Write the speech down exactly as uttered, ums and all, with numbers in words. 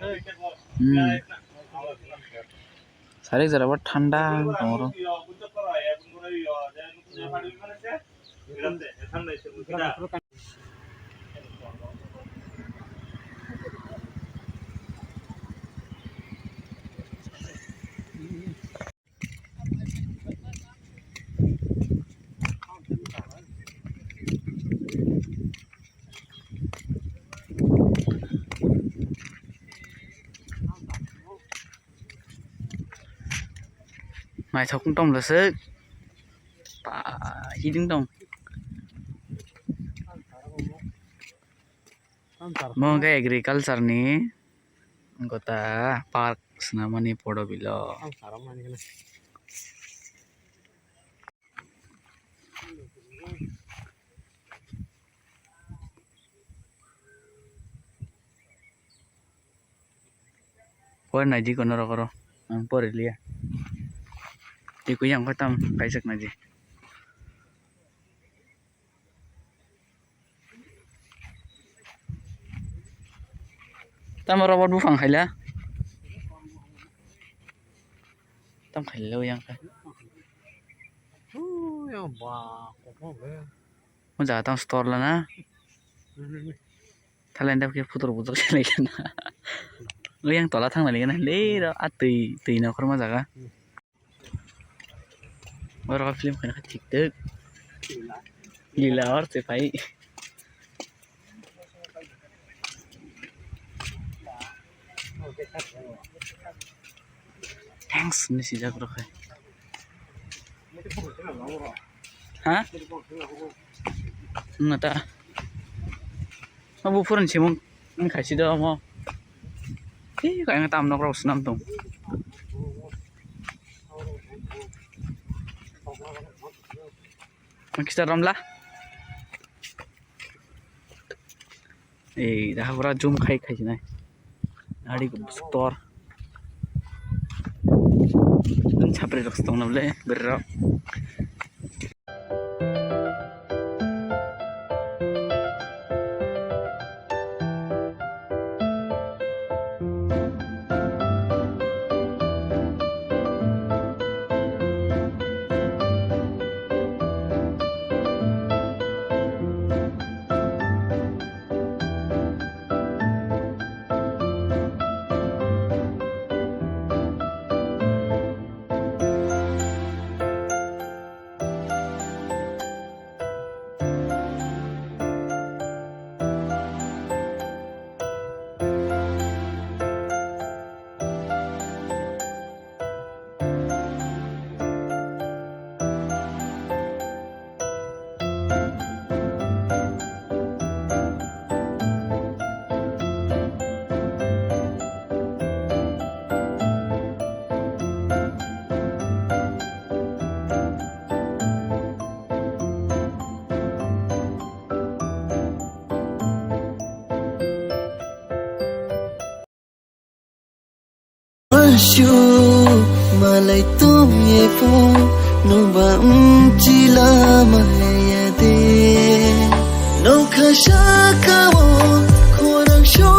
Hmm. Sarik jora bo thanda wng tong oro. Naithok wng tong le se. Pa, hiding tong. Mo khe agriculture ni gota park swnamani podo bilo. Pore naidi kono rok oro, ang pore liya. Tei kuyang khe tam kaijak naidi. Tamo robot buphang khaila. Tam khaila yang khe. Yang ba kokma be. Mo jaga tang store lana. Thailand dap khe phutur butur khe lai kana. Yang tola thang lai kana le ro a twi twi nokhorma jaga. Oro film khaina khe thik thik. Lila or se pai. Thanks ni sijak rok hai. Ha? Nata. Abu furan simung. Ang khaisi do mo. Ih, kaya tam nok rok swnam tong. Ang kisa romla. Ei, daha pura zoom khai khai sinai. Ari store. Ang chapri rok tong nable berok. Ashu malai tongye pho, noba umchila maya de. Nokha saka o khorang sho